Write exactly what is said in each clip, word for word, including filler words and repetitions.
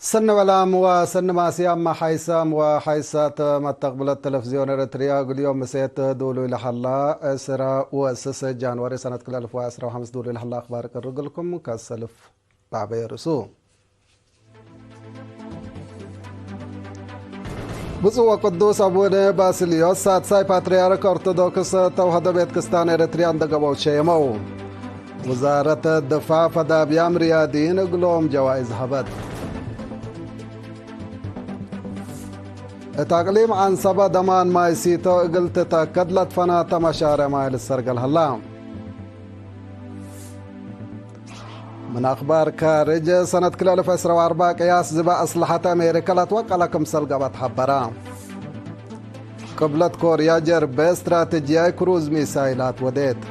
ሰኒ ወላም ወሰኒ ማስያም ሓይሳም ወሓይሳት መተቅብለት ተለፍዝዮን ኤረትርያ፣ እግል ዮም ምሴት ዱሉይ ለሀላ ዕስራ ወስስ ጃንዋሪ ሰነት ክልኤ አልፍ ወዐስራ ወሐምስ ዱሉይ ለሀላ አኽባር ቅርግልኩም ከሰልፍ ባበየ ርእሱ። ብፁዕ ወቅዱስ አቡነ ባስልዮስ ሳድሳይ ፓትርያርክ ኦርቶዶክስ ተውህዶ ቤት ክስታን ኤረትርያ እንደ ገበው ሸየመው። ውዛረት ድፋዕ ፈዳብያም ርያድይን እግሎም ጀዋይዝ ሀበት። እት አቅሊም ዐንሰበ ደማን ማይ ሲቶ እግል ትተከድ ለትፈናተ መሻርዕ ማይ ልሰርገል ሀላ። ምን አኽባር ካርጅ፣ ሰነት ክልኤ አልፍ ዕስራ ወአርበዕ ቅያስ ዝባእ አስለሐት አሜሪከ ለትወቀለ ክምሰል ገብአት ሐበረ። ቅብለት ኮርያ ጀርበ ስትራተጂያይ ክሩዝ ሚሳይላት ወዴት።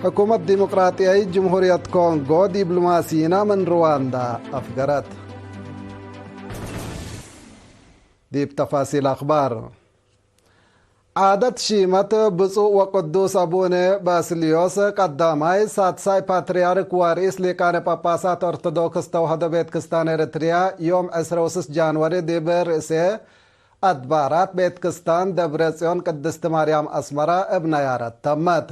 ሕኩመት ዲሞቅራጥያይት ጅምሁርየት ኮንጎ ዲፕሎማሲይና ምን ሩዋንዳ አፍገረት። ዲብ ተፋሲል አኽባር። ዓደት ሺመት ብፁዕ ወቅዱስ አቡነ ባስልዮስ ቀዳማይ ሳድሳይ ፓትርያርክ ወርኢስ ሊቃነ ጳጳሳት ኦርቶዶክስ ተውህዶ ቤት ክስታን ኤረትርያ ዮም ዕስራ ወስስ ጃንዋሪ ዲብ ርእሰ አድባራት ቤት ክስታን ደብረ ጽዮን ቅድስት ማርያም አስመራ እብ ነያረት ተመት።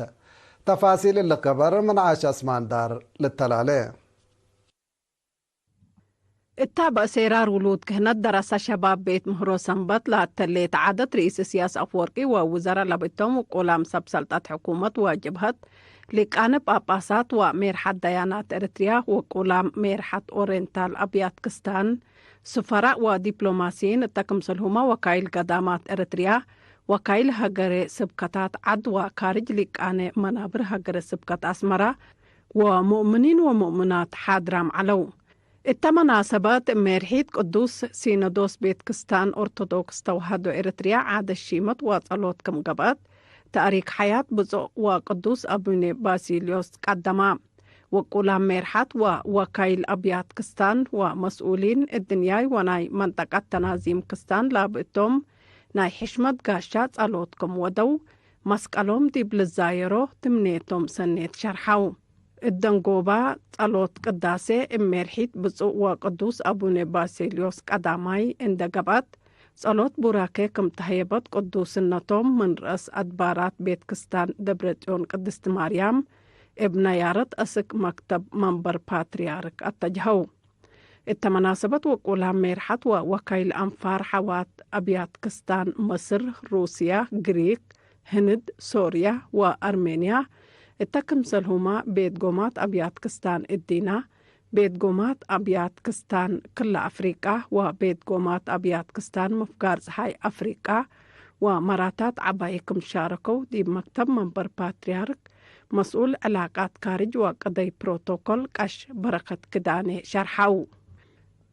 ተፋሲል እሊ ከበር ምን ዓሽ አስማን ዳር ልተላሌ። እታ በእሴራር ውሉድ ክህነት ደረሰ ሸባብ ቤት ምህሮ ሰንበት ለአተሌት ዓደት ርኢስ እስያስ አፍወርቂ ወውዘረ ለብእቶም ውቁላም ሰብ ሰልጠት ሕኩመት ወጅብሀት ሊቃነ ጳጳሳት ወሜርሐት ደያናት ኤረትርያ ውቁላም ሜርሐት ኦሬንታል አብያት ክስታን ስፈራእ ወዲፕሎማሲይን እተ ክምሰልሁመ ወካይል ገዳማት ኤረትርያ ወካይል ሀገረ ስብከታት ዐድ ወካርጅ ሊቃነ መናብር ሀገረ ስብከት አስመራ ወሙእምኒን ወሙእምናት ሓድራም ዐለው። እተ መናሰበት ሜርሒት ቅዱስ ሲኖዶስ ቤት ክስታን ኦርቶዶክስ ተዋህዶ ኤረትርያ ዓደት ሺመት ወጸሎት ክም ገብአት፣ ተእሪክ ሐያት ብጹእ ወቅዱስ አቡነ ባሲልዮስ ቀደማ። ወቁላም ሜርሓት ወወካይል አብያት ክስታን ወመስኡሊን እድንያይ ወናይ መንጠቀት ተናዚም ክስታን ላብእቶም ናይ ሕሽመት ጋሻ ጸሎት ክም ወደው፣ መስቀሎም ዲብ ልዛየሮ ትምኔቶም ሰኔት ሸርሐው። እደንጎባ ጸሎት ቅዳሴ እብ ሜርሒት ብጹእ ወቅዱስ አቡነ ባሲልዮስ ቀዳማይ እንደ ገብአት፣ ጸሎት ቡራኬ ክም ተህየበት ቅዱስነቶም ምን ረአስ አድባራት ቤት ክስታን ደብረጽዮን ቅድስት ማርያም እብ ነያረት አስክ መክተብ መንበር ፓትርያርክ አተጅሀው። እተ መናሰበት ወቁላም ሜርሐት ወወካይል አንፋር ሐዋት አብያት ክስታን መስር፣ ሩስያ፣ ግሪክ፣ ህንድ፣ ሶርያ ወአርሜንያ እተ ክምሰልሁመ ቤት ጎማት አብያት ክስታን እዲና፣ ቤት ጎማት አብያት ክስታን ክለ አፍሪቃ ወቤት ጎማት አብያት ክስታን ምፍጋር ጸሓይ አፍሪቃ ወመራታት ዐባይ ክም ሻረከው ዲብ መክተብ መንበር ፓትርያርክ መስኡል ዕላቃት ካርጅ ወቀደይ ፕሮቶኮል ቀሽ በረከት ክዳኔ ሸርሐው።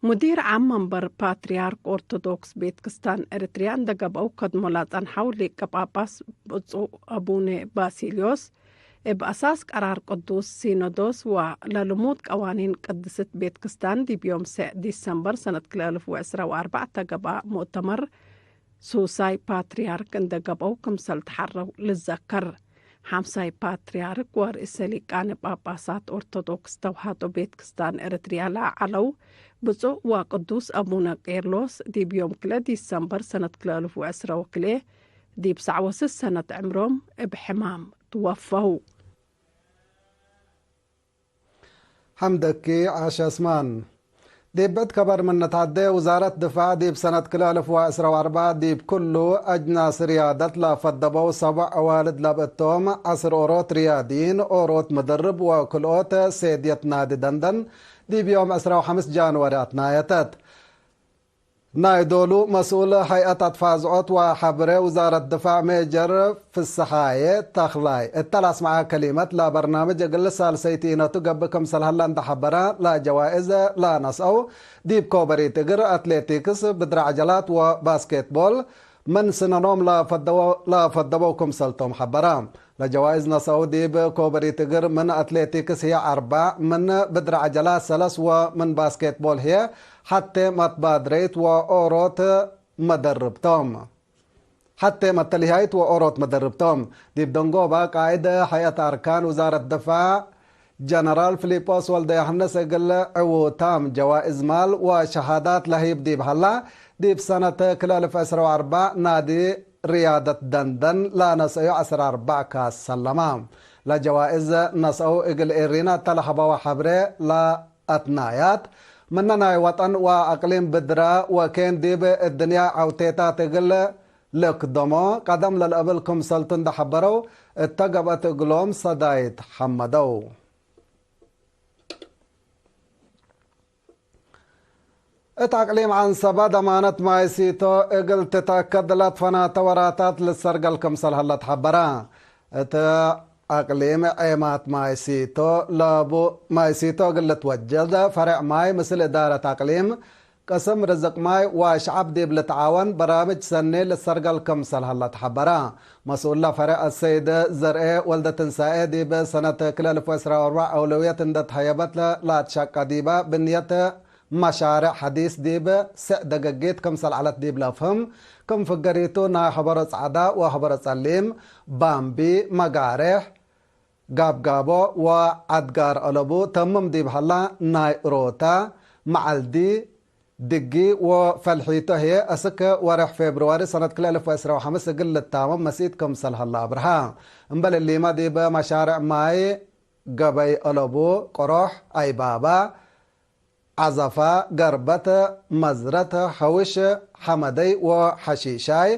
ሙዲር ዓም መንበር ፓትርያርክ ኦርቶዶክስ ቤት ክስታን ኤረትርያ እንደ ገብአው ከድሞ ለጸንሐው ሊቀ ጳጳስ ብጹእ አቡነ ባሲልዮስ፣ እብ አሳስ ቀራር ቅዱስ ሲኖዶስ ወለልሙድ ቀዋኒን ቅድስት ቤት ክስታን ዲብ ዮም ሰዕ ዲሰምበር ሰነት ክልኤ አልፍ ወዕስራ ወአርበዕ ተገብአ ሙእተመር ሱሳይ ፓትርያርክ እንደ ገብአው ክምሰል ተሐረው ልዘከር። ሐምሳይ ፓትርያርክ ወርእሰ ሊቃነ ጳጳሳት ኦርቶዶክስ ተውሃዶ ቤት ክስታን ኤረትርያ ለዐለው ብጹእ ወቅዱስ አቡነ ቄርሎስ ዲብ ዮም ክልኤ ዲሰምበር ሰነት ክልኤ አልፍ ወዕስራ ወክልኤ ዲብ ሰዕ ወስስ ሰነት ዕምሮም እብ ሕማም ትወፈው። ሐምደኪ ዓሽ አስማን። ዲብ ብዕድ ከበር ምን ንትዐዴ፣ ውዛረት ድፋዕ ዲብ ሰነት ክልኤ አልፍ ወዕስራ ወአርበዕ ዲብ ኩሉ አጅናስ ርያደት ለፈደበው ሰብዕ አዋልድ ለብእቶም ዐስር ኦሮት ርያድይን፣ ኦሮት ምድርብ ወክልኦት ሴድየት ናዲ ደንደን ዲብ ዮም ዕስራ ወሐምስ ጃንዋሪ አትናየተት። ናይ ዶሉ መስኡል ሀይአት አትፋዝዖት ወሐብሬ ውዛረት ድፋዕ ሜጀር ፍስሓዬ ተኽላይ እተ ለአስመዐ ከሊመት፣ ለበርናምጅ እግል ሳልሰይት ኢነቱ ገብእ ክምሰል ሀለ እንደ ሐበረ፣ ለጀዋእዝ ለነስአው ዲብ ኮበሪት እግር፣ አትሌቲክስ፣ ብድር ዐጀላት ወባስኬትቦል ምን ስነኖም ለፈደወው ክምሰልቶም ሐበረ። ለጀዋይዝ ነሰአው ዲብ ኮበሪት እግር ምን አትሌቲክስ ህዬ አርበዕ፣ ምን ብድር ዐጀላት ሰለስ ወምን ባስኬትቦል ህዬ ሐቴ መትባድረይት ወኦሮት መደርብ ቶም። ሐቴ መተልህያይት ወኦሮት መደርብ ቶም። ዲብ ደንጎባ ቃእድ ሀይአት አርካን ውዛረት ድፋዕ ጀነራል ፊሊጶስ ወልደዮሐንስ እግል ዕዉታም ጀዋእዝ ማል ወሸሃዳት ለህይብ ዲብ ሀላ፣ ዲብ ሰነት ክልኤ አልፍ ዕስራ ወአርበዕ ናዲ ርያደት ደንደን ለነስአዩ ዐስር አርበዕ ካስ ሰለማ። ለጀዋእዝ ነስአው እግል ኤሪና እተ ለሀበወ ሐብሬ ለአትናያት፣ ምነ ናይ ወጠን ወአቅሊም ብድረ ወኬን ዲብ እድንያ ዐውቴታት እግል ልክደሞ ቀደም ለልአብል ክምሰልቱ እንደ ሐበረው፣ እተ ገብአት እግሎም ሰዳይት ሐመደው። እት አቅሊም ዐንሰበ ደማነት ማይ ሲቶ እግል ትተአከድ ለትፈናተ ወራታት ልትሰርገል ክምሰል ሀለ ተሐበረ። እት አቅሊም ዔማት ማይ ሲቶ ለቡ ማይ ሲቶ እግል ልትወጀድ ፈሬዕ ማይ ምስል እዳረት አቅሊም ቅስም ርዝቅ ማይ ወሸዐብ ዲብ ልትዓወን በራምጅ ሰኒ ልትሰርገል ክምሰል ሀለ ተሐበረ። መስኡል ለፈሬዕ አሰይድ ዘርኤ ወልደትንሳኤ ዲብ ሰነት ክልኤ አልፍ ወዕስራ ወአርበዕ አውለውየት እንደ ተሀየበት ለአትሸቀ ዲበ ብንየት መሻርዕ ሐዲስ ዲብ ስዕ ደገጊት ክምሰል ዐለት ዲብ ለአፍህም፣ ክም ፍገሪቱ ናይ ሐበሮ ጸዕዳ ወሐበሮ ጸሊም፣ ባምቢ፣ መጋሬሕ፣ ጋብጋቦ ወዐድጋር አለቡ ተምም ዲብ ሀላ፣ ናይ ሮታ፣ መዐልዲ፣ ድጊ ወፈልሒቶ ህዬ፣ አስክ ወሬሕ ፌብርዋሪ ሰነት ክልኤ አልፍ ወዕስራ ወሐምስ እግል ልታመም መሲት ክምሰል ሀላ አብርሃ። እምበል እሊመ ዲብ መሻርዕ ማይ ገበይ አለቡ፣ ቅሮሕ፣ አይባባ፣ ዐዘፋ፣ ገርበት፣ መዝረት፣ ሐውሽ፣ ሐመደይ ወሐሺሻይ፣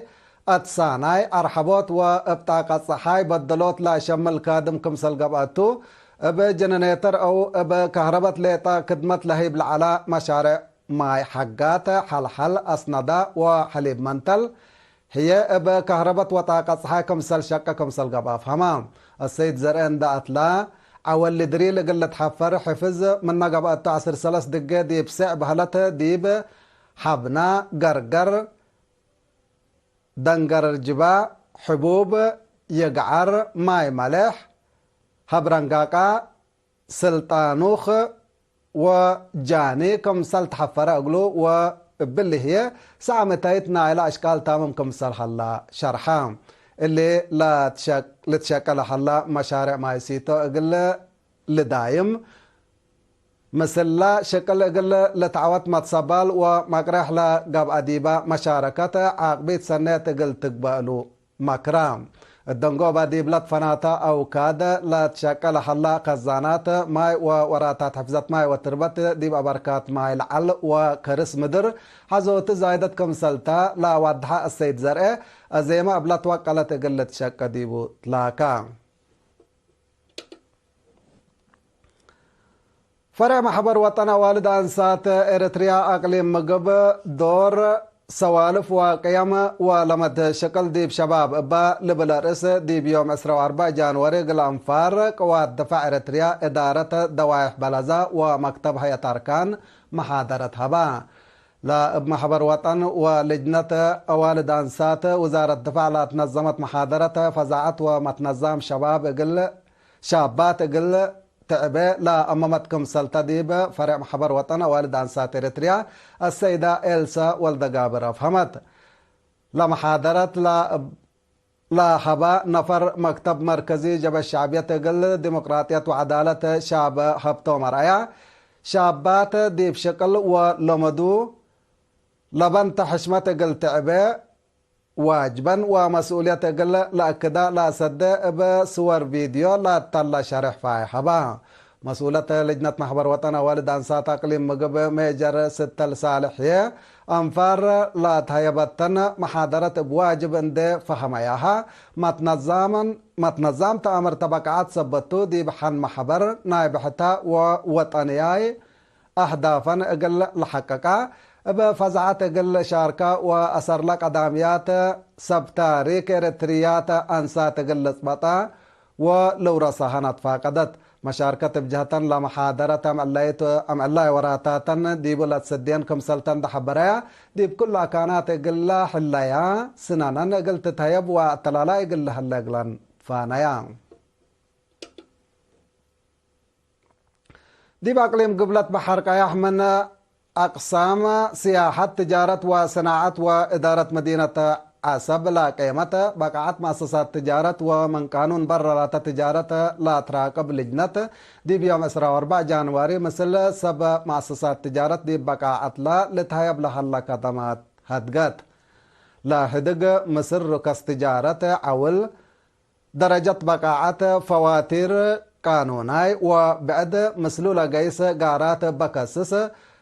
አትሳናይ፣ አርሐቦት ወእብ ጣቀት ጸሓይ በደሎት ለአሸምል ካድም ክምሰል ገብአቱ፣ እብ ጀነኔተር አው እብ ከህረበት ሌጠ ክድመት ለህይብ ለዐለ መሻሬዕ ማይ ሐጋት ሐልሐል፣ አስነዳ ወሐሊብ መንተል፣ ህዬ እብ ከህረበት ወጣቀት ጸሓይ ክምሰል ሸቀ ክምሰል ገብአ አፍሀመ። አሰይድ ዘርአ እንደ አትላ፣ ዐወል ልድሪል እግል ልትሐፈር ሕፍዝ ምነ ገብአቱ ዐስር ሰለስ ድጌ ዲብ ሴዕ በህለት ዲብ ሐብና፣ ገርገር፣ ደንገርጅባ፣ ሕቡብ፣ ይግዓር፣ ማይ መሌሕ፣ ሀብረንጋቃ፣ ስልጣኑክ ወጃኒ ክምሰል ተሐፈረ እግሉ ወእብሊ ህዬ ሰዓመታይት ናይለ አሽቃል ታምም ክምሰል ሀላ ሸርሐ። እሊ ለትሸቅ-፣ ልትሸቀለ ሀላ መሻሬዕ ማይ ሲቶ እግል ልዳይም ምስላ ሽቅል እግል ልትዐወት መትሰባል ወመቅሬሕ ለገብአ ዲበ መሻረከት ዓቅቢት ሰኔት እግል ትግበእ እሉ። መክረ። እት ደንጎበ ዲብ ለትፈናተ አውካድ ለትሸቀ ለሀላ ከዛናት ማይ ወወራታት ሕፍዘት ማይ ወትርበት ዲብ አበርካት ማይ ለዐል ወከርስ ምድር ሐዞት ዛይደት ክምሰልተ ለዋድሐ እሰይድ ዘርኤ፣ አዜመ እብ ለትወቀለት እግል ልትሸቀ ዲቡ ትላከ። ፈሬዕ መሕበር ወጠን አዋልድ አንሳት ኤረትርያ አቅሊም ምግብ ዶር ሰዋልፍ ወቅየም ወለመድ ሽቅል ዲብ ሸባብ እበ ልብል ርእስ ዲብ ዮም ዕስራ ወአርበዕ ጃንዋሪ እግል አንፋር ቅዋት ድፋዕ ኤረትርያ እዳረት ደዋይሕ በለዛ ወመክተብ ሀይአት አርካን መሓደረት ሀባ። ለእብ መሕበር ወጠን ወልጅነት አዋልድ አንሳት ውዛረት ድፋዕ ለአትነዘመት መሓደረት ፈዛዐት ወመትነዛም ሸባብ እግል ሻባት እግል ትዕበ ለአመመት ክምሰልተ ዲብ ፈሬዕ መሕበር ወጠን አዋልድ አንሳት ኤረትርያ አሰይዳ ኤልሳ ወልደጋብር አፍሀመት። ለመሓደረት ለእብ-፣ ለሀባ ነፈር መክተብ መርከዚ ጀብሀት ሸዕብየት እግል ዲሞቅራጥየት ወዐዳለት ሻብ ሀብቶም አርአያ፣ ሻባት ዲብ ሽቅል ወለመዱ ለበንተ ሕሽመት እግል ትዕበ፣ ዋጅበን ወመስኡልየት እግል ለአክዳ ለአሰደ እብ ስወር ቪድዮ ለአተለ ሸሬሕ ፋይ ሀባ። መስኡለት ልጅነት መሕበር ወጠን አዋልድ አንሳት አቅሊም ምግብ ሜጀር ስተል ሳልሕ ህዬ፣ አንፋር ለአትሀየበተን መሓደረት እብ ዋጅብ እንዴ ፈሀመያሀ፣ መትነዛምን፣ መትነዛም ተአምርተ በቃዐት ሰበቱ ዲብ ሐን መሕበር ናይ ብሕታ ወወጠንያይ አህዳፈን እግል ለሐቅቃ፣ እብ ፈዛዐት እግል ሻርካ ወአሰርለ ቀዳምያት ሰብ ታሪክ ኤረትርያት አንሳት እግል ልጽበጣ ወልውረሳሀን አትፋቀደት። መሻርከት እብ ጀህተን ለመሓደረት አምዕላይት፣ አምዕላይ ወራታተን ዲቡ ለትሰድየን ክምሰልተን ደሐበረያ፣ ዲብ ክሉ አካናት እግል ለሕለያ፣ ስነነን እግል ትትሀየብ ወአተላላይ እግል ለሀለ እግለን ፋነያ። ዲብ አቅሊም ግብለት በሐር ቀያሕ ምን አቅሳም ስያሐት፣ ትጃረት ወሰናዐት ወእዳረት መዲነት ዐሰብ ለቄመት በቃዐት መአሰሳት ትጃረት ወምን ቃኑን በረ ላተ ትጃረት ለትራቅብ ልጅነት፣ ዲብ ዮም ዕስራ ወአርበዕ ጃንዋሪ፣ ምስል ሰብ መአሰሳት ትጃረት ዲብ በቃዐትለ ልትሀየብ ለሀለ ከደማት ሀድገት። ለህድግ ምስል ርከስ ትጃረት ዐውል፣ ደረጀት በቃዐት፣ ፈዋቲር ቃኑናይ ወብዕድ ምስሉ ለገይስ ጋራት በከስስ፣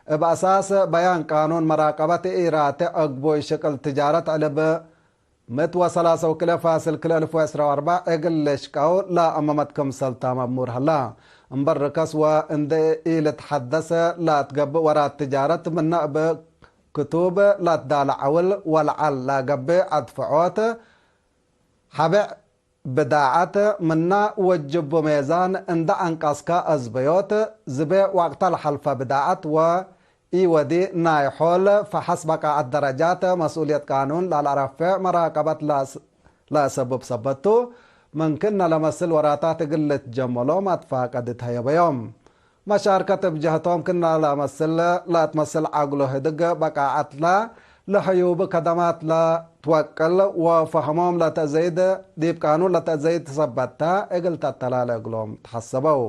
እብ አሳስ በያን ቃኑን መራቀበት ኢራትዕ እግቡይ ሽቅል ትጃረት ዕልብ ምእት ወሰላሰ ወክልኤ ፋስል ክልኤ አልፍ ወዕስራ ወአርበዕ እግል ልሽቀው ለአመመት ክምሰል ታመ እሙር ሀላ። እምበል ርከስ ወእንዴ ኢልትሐደሰ ለአትገብእ ወራት ትጃረት ምነ እብ ክቱብ ለትዳለ ዐውል ወለዐል ለገብእ አድፍዖት ሐብዕ ብዳዐት ምና ወጅቡ ሜዛን እንደ አንቀስከ አዝበዮት፣ ዝቤ ወቅተ ለሐልፈ ብዳዐት ወኢወዲ ናይ ሖል ፈሐስ በቃዐት ደረጃት መስኡልየት ቃኑን ለለአረፍዕ መራቀበት ለአስ-፣ ለአሰብብ ሰበት ቱ፣ ምን ክነ ለመስል ወራታት እግል ልትጀመሎም አትፋቀድ ተሀየበዮም። መሻርከት እብ ጀህቶም ክና ለመስል ለትመስል ዐግሎ ህድግ በቃዐትለ ለሕዩብ ከደማት ለትወቅል ወፈህሞም ለተእዘይድ ዲብ ቃኑን ለተእዘይድ ሰበትተ እግል ተተላለ እግሎም ተሐሰበው።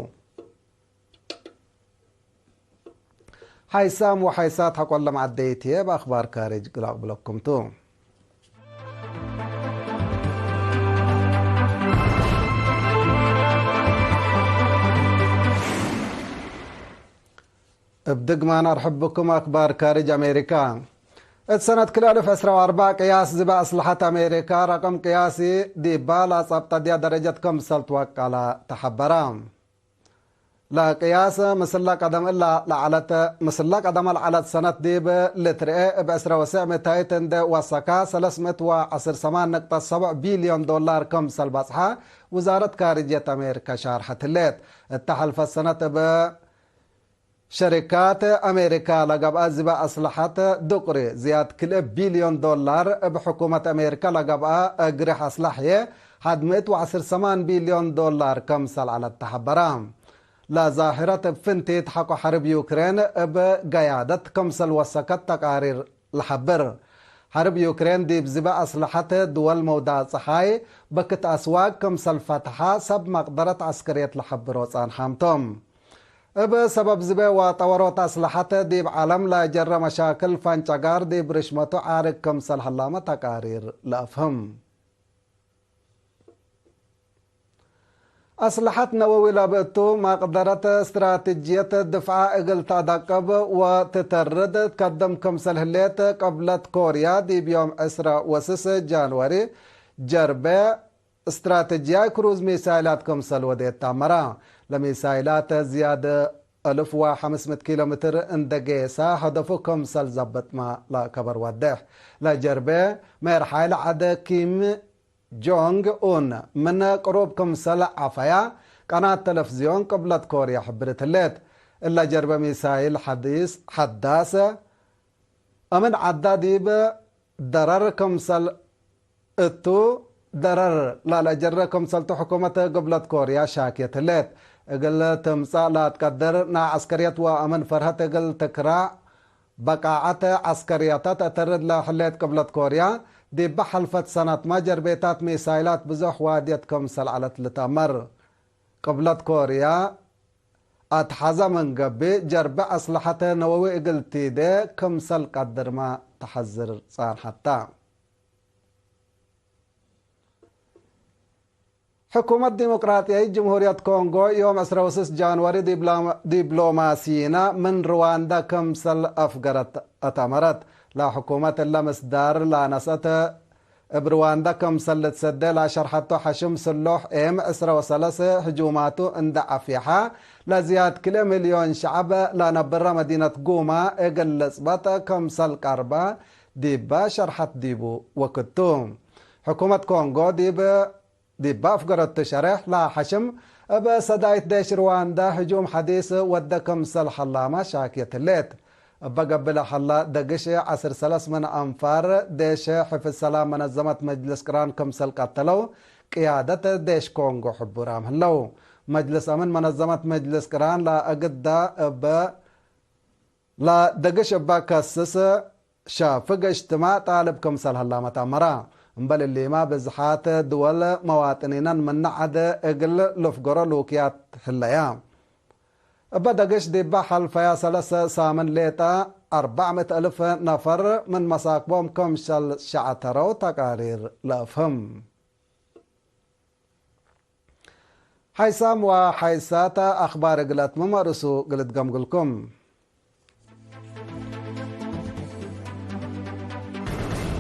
ሓይሳም ወሓይሳት ሐቆለ መዐደይት ህዬ እብ አክባር ካርጅ እግል አቅብለኩም ቱ። እብ ድግማን አርሕብኩም አክባር ካርጅ አሜሪካ። እት ሰነት ክልኤ አልፍ ዕስራ ወአርበዕ ቅያስ ዝበ አስለሐት አሜሪካ ረቅም ቅያሲ ዲባ ለአጸብጠድያ ደረጀት ክምሰል ትወቀለ ተሐበረ። ለቅያስ ምስለ ቀደም እለ ለዐለት፣ ምስለ ቀደመ ለዐለት ሰነት ዲብ ልትርኤ እብ ዕስረ ወሰዕ ምታይት እንዴ ወሰካ ሰለስ ምእት ወዐስር ሰማን ነቅጠት ሰብዕ ቢልዮን ዶላር ክምሰል በጽሐ ውዛረት ካርጅየት አሜሪካ ሻርሐት ህሌት። እተ ሐልፈት ሰነት እብ ሸሪካት አሜሪካ ለገብአ ዝበ አስለሐት ዱቅሪ ዝያድ ክልኤ ቢልዮን ዶላር፣ እብ ሕኩመት አሜሪካ ለገብአ እግርሕ አስላሕየ ሐድ ምእት ወዐስር ሰማን ቢልዮን ዶላር ክምሰል ዐለት ተሐበረ። ለዛህረት እብ ፍንቲት ሐቆ ሐርብ ዩክሬን እብ ገያደት ክምሰል ወሰከት ተቃሪር ለሐብር። ሐርብ ዩክሬን ዲብ ዝበ አስለሐት ድወል መውዳጽ ጸሓይ በክት አስዋግ ክምሰል ፈትሐ ሰብ መቅደረት ዐስከርየት ለሐብሮ ጻንሓም ቶም። እብ ሰበብ ዝቤ ወጠወሮት አስለሐት ዲብ ዐለም ለጀረ መሻክል ፈንጨጋር ዲብ ርሽመቱ ዓርግ ክምሰል ሀላመ ተቃሪር ለአፍህም። አስለሐት ነወዊ ለብእቱ መቅደረት እስትራትጅየት ድፍዓ እግል ተአደቅብ ወትተርድ ትከድም ክምሰል ህሌት ቅብለት ኮርያ ዲብ ዮም ዕስረ ወስስ ጃንዋሪ ጀርቤ እስትራተጅያይ ክሩዝ ሚሳይላት ክምሰል ወዴት ተአመረ። ለሚሳይላት ዝያድ አልፍ ወሐምስ ምእት ኪሎ ሜትር እንደ ጌሰ፣ ሀደፉ ክምሰል ዘብጥመ ለከበር ወዴሕ። ለጀርቤ ሜርሓይ ለዐደ ኪም ጆንግ ኡን ምን ቅሩብ ክምሰል ዐፈያ ቀናት ተለፍዝዮን ቅብለት ኮርያ ሕብርት ህሌት። እለ ጀርበ ሚሳይል ሐዲስ ሐዳስ እምን ዐዳ ዲብ ደረር ክምሰል እቱ፣ ደረር ላለአጀረ ክምሰልቱ ሕኩመት ግብለት ኮርያ ሻክየት ህሌት። እግል ትምጸእ ለአትቀድር ናይ ዐስከርየት ወአምን ፈርሀት እግል ትክራዕ በቃዐት ዐስከርየታት እተርድ ለህሌት ቅብለት ኮርያ፣ ዲበ ሐልፈት ሰናትመ ጀርቤታት ሚሳይላት ብዙሕ ዋድየት ክምሰል ዐለት ልትአመር። ቅብለት ኮርያ አትሐዘ ምን ገብእ፣ ጀርበ አስለሐተ ነወዊ እግል ቲዴ ክምሰል ቀድርመ ተሐዝር ጻንሐተ። ሕኩመት ዲሞቅራጥያይት ጅምሁርየት ኮንጎ፣ ዮም ዕስረ ወስስ ጃንዋሪ፣ ዲብላ-፣ ዲብሎማሲይና ምን ርዋንዳ ክምሰል አፍገረት አተመረት። ለሕኩመት እለ ምስዳር ለነስአት እብ ርዋንዳ ክምሰል ልትሰዴ ለአሸርሐቶ ሐሽም ስሎሕ ኤም ዕስረ ወሰለስ ህጁማቱ እንደ አፍየሐ፣ ለዝያድ ክልኤ ሚልዮን ሸዐብ ለነብረ መዲነት ጉማ እግል ልጽበጥ ክምሰል ቀርበ ዲበ ሸርሐት ዲቡ ወክቱ። ሕኩመት ኮንጎ ዲብ፣ ዲበ አፍገረቱ ሸሬሕ ለሐሽም እብ ሰዳይት ዴሽ ርዋንዳ ህጁም ሐዲስ ወደ ክምሰል ሐላመ ሻክየት ህሌት። እበ ገብእ ለሀላ ደግሽ ዐስር ሰለስ ምን አንፋር ዴሽ ሕፍዝ ሰላም መነዘመት መጅልስ ቅራን ክምሰል ቀተለው ቅያደት ዴሽ ኮንጎ ሕቡራም ህለው። መጅልስ አምን መነዘመት መጅልስ ቅራን ለአግዳ እበ ለደግሽ እበ ከስስ ሻፍግ እጅትማዕ ጣልብ ክምሰል ሀላመ ተአመረ። እምበል እሊመ ብዝሓት ድወል መዋጥኒነን ምነ ዐድ እግል ልፍገሮ ልውክያት ህለያ። እበ ደግሽ ዲበ ሐልፈያ ሰለሰ ሳምን ሌጠ አርበዕ ምእት እልፍ ነፈር ምን መሳክቦም ክምሸል ሸዐተረው ተቃሪር ለአፍህም። ሐይሳም ወሐይሳት አኽባር እግል አትምም አርእሱ እግል እትገምግልኩም።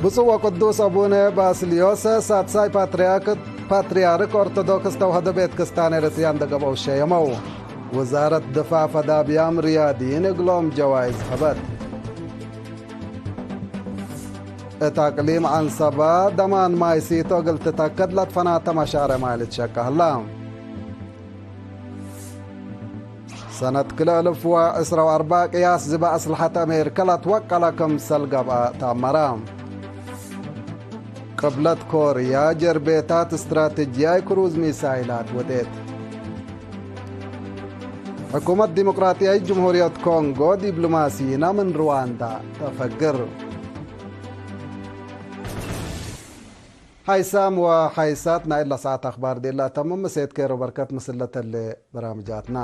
ብፁዕ ወቅዱስ አቡነ ባስልዮስ ሳድሳይ ፓትርያርክ፣ ፓትርያርክ ኦርቶዶክስ ተውህዶ ቤት ክስታን ኤረትርያ እንደ ገብአው ሸየመው። ውዛረት ድፋዕ ፈዳብያም ርያድይን እግሎም ጀዋይዝ ሀበት። እት አቅሊም ዐንሰበ ደማን ማይ ሲቶ እግል ትተክድ ለትፈናተ መሻርዕ ማይ ልትሸቀ ህላ። ሰነት ክልኤ እልፍ ወዕስራ ወአርበዕ ቅያስ ዝበ አስልሐት አሜሪከ ለትወቀለ ክምሰል ገብአ ተአመረ። ቅብለት ኮርያ ጀርቤታት እስትራተጅያይ ክሩዝ ሚሳይላት ወዴት። ሕኩመት ዲሞቅራጥያይት ጅምሁርየት ኮንጎ ዲብሎማሲይና ምን ሩዋንዳ ተፈግር። ሐይሳም ወሐይሳት ናይ እለ ሰዓት አኽባር ዲላ ተምም። እሴት ኬሮ በርከት ምስል ለተሌ በራምጃትና።